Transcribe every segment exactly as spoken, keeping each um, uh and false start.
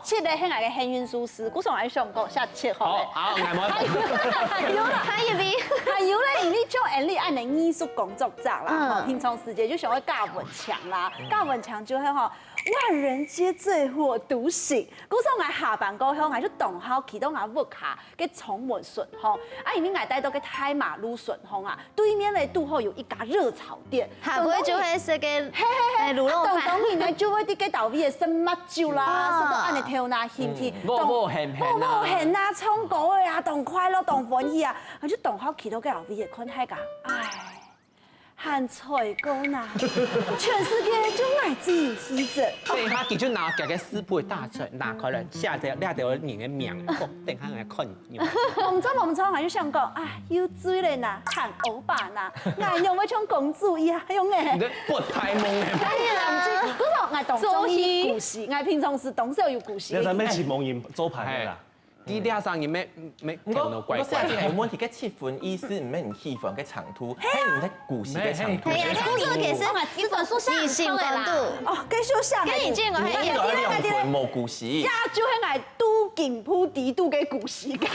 七个係𠊎个幸運數字，故所𠊎想講寫七好了。好，好，𠊎無。還有啦，還有咧，還有咧，因為像𠊎俚恁樣藝術工作者啦，嗯。吼，平常時節就想愛教文章啦，教文章就係吼，萬人皆醉我獨醒。故所𠊎下班過後，𠊎就當好去到𠊎屋下个窗門脣吼，啊，因為𠊎戴到个大馬路脣吼啊，對面个堵好有一家熱炒店，下背就會食个嘿嘿嘿，哎滷肉飯。啊當當然呢，就會在該兜位个食麥酒啦，啊。食到恁樣頭那興興，嗯，無無閒閒啊。無無閒啊，唱歌个啊，當快樂，當歡喜啊，啊就當好去到該兜位个看大家，唉，還唱歌呢，全世界就𠊎自己一隻。等一下佢就拿佢个師傅个大冊拿開來，寫條這條人个名，哦，等一下來看你。無錯無錯，𠊎就想講，唉，有罪了吶，還歐巴吶，𠊎仰會像公主一樣樣誒。你在發大夢呢。哎呀，不過𠊎當中意古詩，𠊎平常時當少有古詩。你在那邊起夢魘做盤的啦。你這聲音沒沒毋過，聽到怪怪毋過，。有問題，該七分意思毋係你喜歡个長度，係你个故事个長度。哎呀，故事其實一本書寫異性高度。哦，繼續寫。跟你見過，你愛兩分無故事。呀，就係𠊎都緊鋪底肚个古詩感。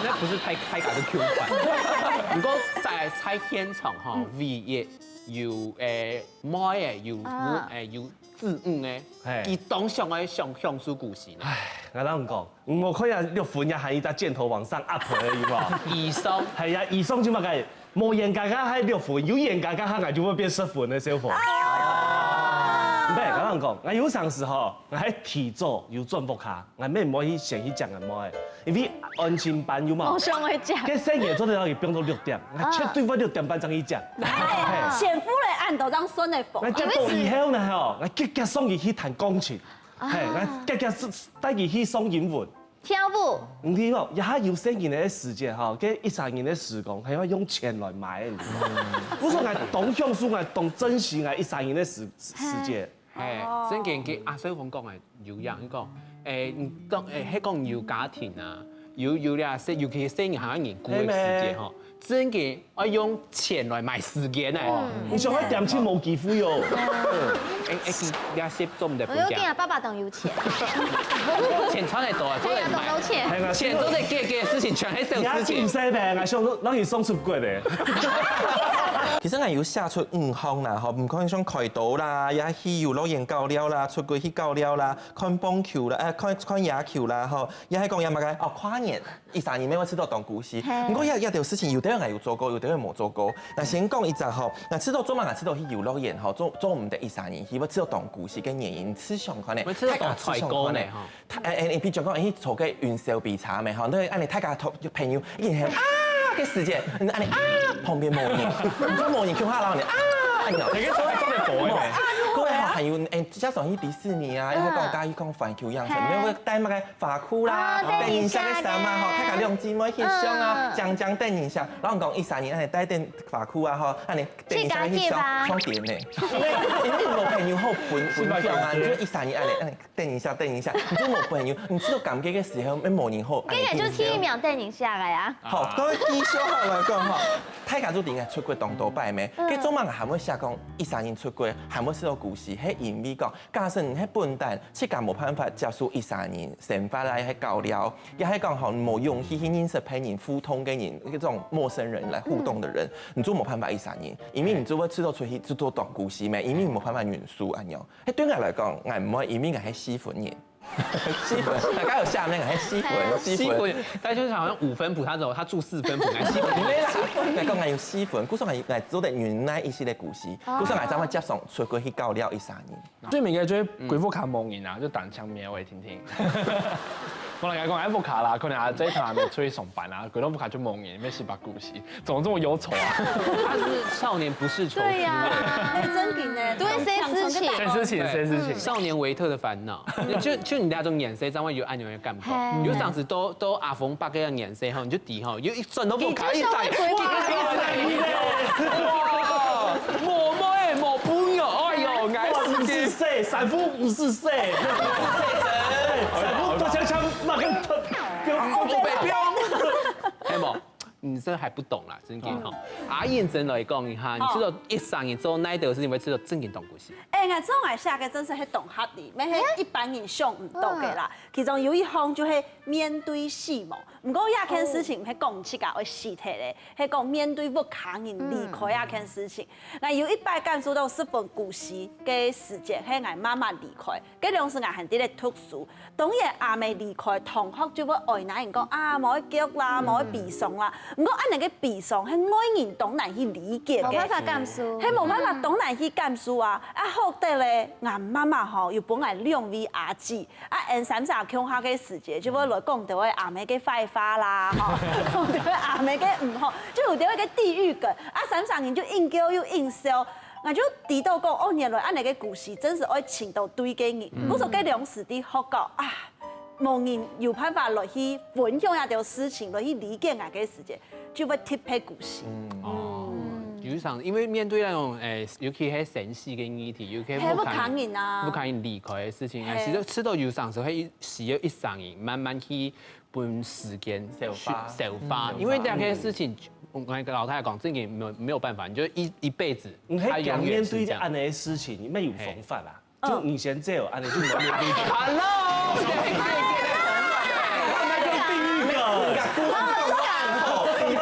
那不是太太高的 Q 版。不過在在現場哈，唯一有誒妹誒有啊誒有子女誒，嘿佢當想愛享享受故事呢。我同你講，我看下六分也還一隻箭頭往上 up 而已嘛。以上係呀，以上就麼个，無嚴格个還六分，有嚴格个還就會變十分的小伙。毋係，我同你講，我有常時吼，我還提早有轉屋下，我乜毋會去先去講个妹，因為安親班有嘛我，想會講。該細人做得到佢放到六點，我絕對會六點半正去講。嘿。前夫嘞，按到張孫的風。我接到以後呢吼，我結結送佢去彈鋼琴，嘿，我結結帶佢去上英文。跳舞。你聽哦，這下有細人个時節吼，該一儕人个時光，還要用錢來買。我說𠊎當享受，𠊎當珍惜𠊎一儕人个時時節。係，正經佢阿小鳳講个有影，佢講，誒，你當誒，係講有家庭啊，有有了細，尤其細人還有人顧个時節吼，正經愛用錢來買時間呢。你想愛點去無機會哦。誒誒，你也是做毋得不我有跟講。爸爸當有錢，錢賺得多啊，做得買。哎呀，當有錢。係啊，錢做得解決个事情，全係小事情你要緊。細咩？𠊎想讓你送出國的。其實𠊎有寫出五項啦，吼，毋管像開刀啦，也去遊樂園搞尞啦，出國去搞尞啦，看棒球啦，誒，看看野球啦，吼，也係講也麼个，哦，跨年，一儕人乜會試著當故事。毋過這這條事情，有兜人有做過，有兜人無做過。那先講一隻吼，那試著做麼个試著去遊樂園吼，做做毋得一儕人去，會試著當故事个原因，試想看呢，會試著當衰過呢，吼。他誒誒，你比如講，誒，坐个雲霄飛車咩吼，那恁樣大家同朋友一起喊啊个時間，恁樣啊旁邊無人，你就無人共下摎你啊，恁樣。你个做做得播的咩？各位好，還有誒，加上去迪士尼啊，然後講大家去看環球影城，沒有帶那個髮箍啦，啊帶一下个衫啊，吼，大家兩姊妹去上啊，講講等一下，然後講一儕人恁樣帶點髮箍啊，吼，恁樣等一下去上上點呢，因為因為無朋友好分分享啊，你就一儕人恁樣恁樣。等一下，等一下，你就無朋友，你試著感覺个時候，乜無人好。跟你就第一秒等一下來啊。好，各位繼續好來講吼，大家都應該出國當多擺咩？該做麼个還會寫講一儕人出國，還會試著故事？係因為講，假使你係本旦自家無辦法接受一儕人生活來係搞尞，也係講吼無勇氣去認識別人互動个人，那種陌生人來互動的人，你就無辦法一儕人，因為你就會試著出去就做當故事咩？因為你無辦法忍受恁樣。 係對𠊎來講，𠊎毋會，因為𠊎係四分人。四分，大家有下面𠊎係四分，四分。四分，大家就是好像五分譜，他走，他住四分譜，還四分譜。沒啦，𠊎講𠊎有四分，故所𠊎𠊎做得忍耐一些个故事，故所𠊎正會接上出國去搞尞一儕人。最尾个就係歸屋下無人啊，就單槍面對定定。我來講，喺屋下啦，可能阿姐同阿妹出去上班啊，歸到屋下就無人，乜係把故事，怎麼這麼憂愁啊？他是少年不識愁滋味。對呀，哎，真的呢，都會say事情這事情，這事情。少年維特的煩惱，就就你那種眼神，才會有恁樣的感覺。嘿有上次都都阿峰伯个眼神吼，你就知吼，有一轉到屋下一轉，你就像會鬼哇，無妹無朋友，哎喲，哇，五十歲，三夫五十歲，三夫多強強，那個，我被標，係無？你這還不懂啦，真的吼。阿燕真來講，你看，你知道一生你做哪一個事情會知道正經當故事？哎，𠊎做𠊎寫个真實係當合理，乜係一般人想毋到个啦。其中有一項就係面對死亡，毋過這件事情毋係講自家會死忒个，係講面對屋下人離開這件事情。𠊎有一擺感受到十分孤栖个時節，係𠊎媽媽離開，該當時𠊎還在讀書， 當然阿姆離開，同學就會愛那人講啊，莫愛哭啦，莫愛悲傷啦。毋過恁樣个悲傷係外人當難去理解个，無辦法感受。係無辦法當難去感受啊。啊，好得咧，𠊎媽媽吼有分𠊎兩位阿姊，啊，𠊎三儕共下个時節，就會來講到阿姆个壞話啦，吼，講到阿姆个毋好，就有到一個地獄梗，啊，三儕人就應噭又應笑。 𠊎就知道講，哦，原來恁樣个故事真係愛尋到對个人。故所該兩時在學校啊，無人有辦法來去分享這條事情，來去理解𠊎个時節，就會特別故事。哦，有一場，因為面對那種誒，尤其係生死个議題，尤其係屋下人啊，屋下人離開个事情，其實試著有場時會需要一儕人慢慢去分時間消化消化，因為這個事情，我跟老太太講，這個沒有沒有辦法，你就一一輩子。你係講面對這恁樣个事情，你乜有方法啦？就你先走，恁樣就無面對。 Hello，那就第一個。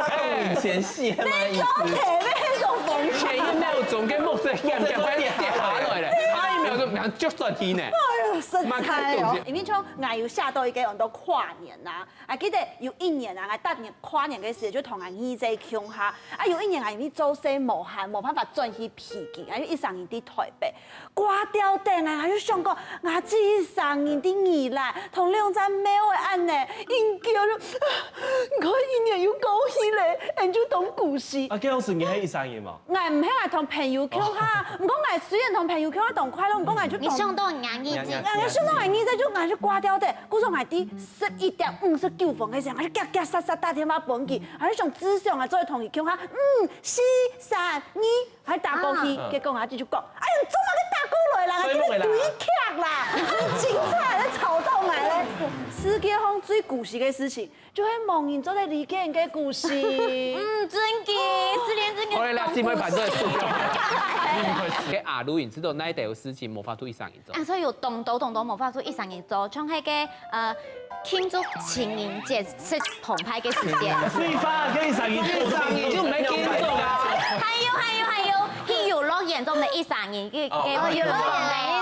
你先死嘛意思？前面那種風前一秒鐘个目汁險險會跌下來了，下一秒鐘馬上就轉去呢。哎呦，實在哦！因為像𠊎有寫到一個很多跨年呐，啊，記得有一年啊，𠊎逐年跨年个時節就同𠊎二姐共下，啊，有一年啊，因為做事無閒，無辦法轉去北京，啊，就一儕人在台北，掛吊燈啊，𠊎就想講，𠊎自己一儕人在宜蘭，同兩隻貓仔恁樣，應噭就，你看一年又過去咧，俺就當孤栖。啊，該當時你係一儕人無？ 𠊎毋係，𠊎同朋友共下，毋過𠊎雖然同朋友共下當快樂，毋過𠊎就當，你想到人家日子，𠊎想到𠊎日子就𠊎就掛吊燈，故所𠊎在十一點五十九分个時候，𠊎就遽遽煞煞打電話分佢，𠊎就想只想啊，做同佢共下，五、四、三、二，還打過去，結果𠊎就講，哎呀，做麼个打過來啦？𠊎今日對劇啦，真精彩，吵到𠊎咧。世界上最孤栖个事情， 就係無人做得理解你个故事。嗯，真个，失戀真个。我哋倈姊妹盤都係輸。該阿Louis，你知道哪一條事情無法度一儕人做？啊，所以有當多當多無法度一儕人做，像該个呃慶祝情人節食澎湃个時間。對吧？可以一儕人做，一儕人就無見做啊。還有還有還有，去遊樂園做得一儕人，去去哦遊樂園，遊樂園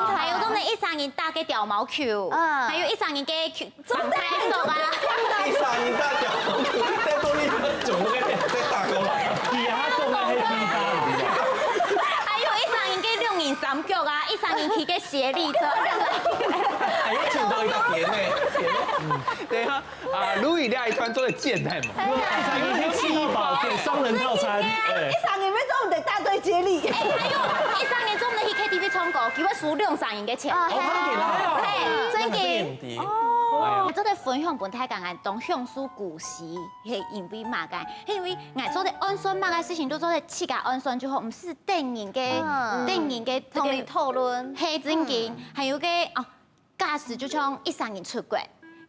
還有做得一儕人打个吊毛球，嗯還有一儕人个球。 放太熟啊，第三一大脚，再多一分鐘，再打過來。佢還講个係地方，還有一儕人个兩人三腳啊，一儕人騎个協力車。還有請到一個姐妹，等一下，啊，Louis，你還穿做得健太嘛？佢係氣爆，對，雙人套餐，一儕人要做毋得大隊接力。哎，還有一儕人做毋得去K T V唱歌，佢會輸兩儕人个錢。哦，真的啦。嘿，真个。的。哦，做得分享分大家，𠊎當享受古時，係因為麼个？係因為𠊎做得安算麼个事情，都做得自家安算就好，毋使等人个，嗯等人个同你討論。係真个，還有个哦，假使就像一儕人出國，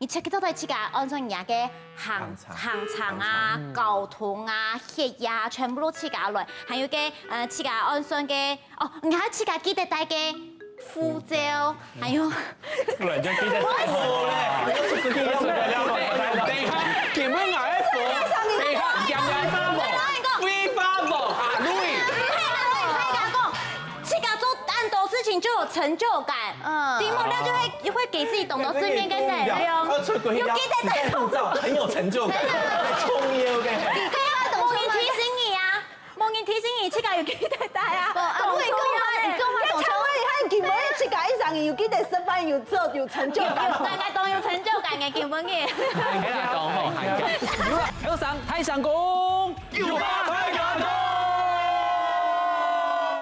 你check到底自家安算人家个行行程啊、交通啊、血壓，全部都自家來，還有个呃自家安算个哦，你還自家記得帶个護照，還有。不然就記得好嘞，等一下，根本𠊎在播，等一下，講講話發夢啊，Louis。大家講，自家做恁多事情就有成就感，嗯題目了就會會給自己懂得正面跟能量。要出國要有記得帶護照，很有成就感，很重要的。對啊，無人提醒你啊，無人提醒你，自家有記得帶啊。啊，我講話，你講話當你看我，你看，今晡日自家一儕人有記得食飯，有做，有成就感。大家都有成就感个，根本个。係啦，講好，係啦。有啦，後生大聲公，有話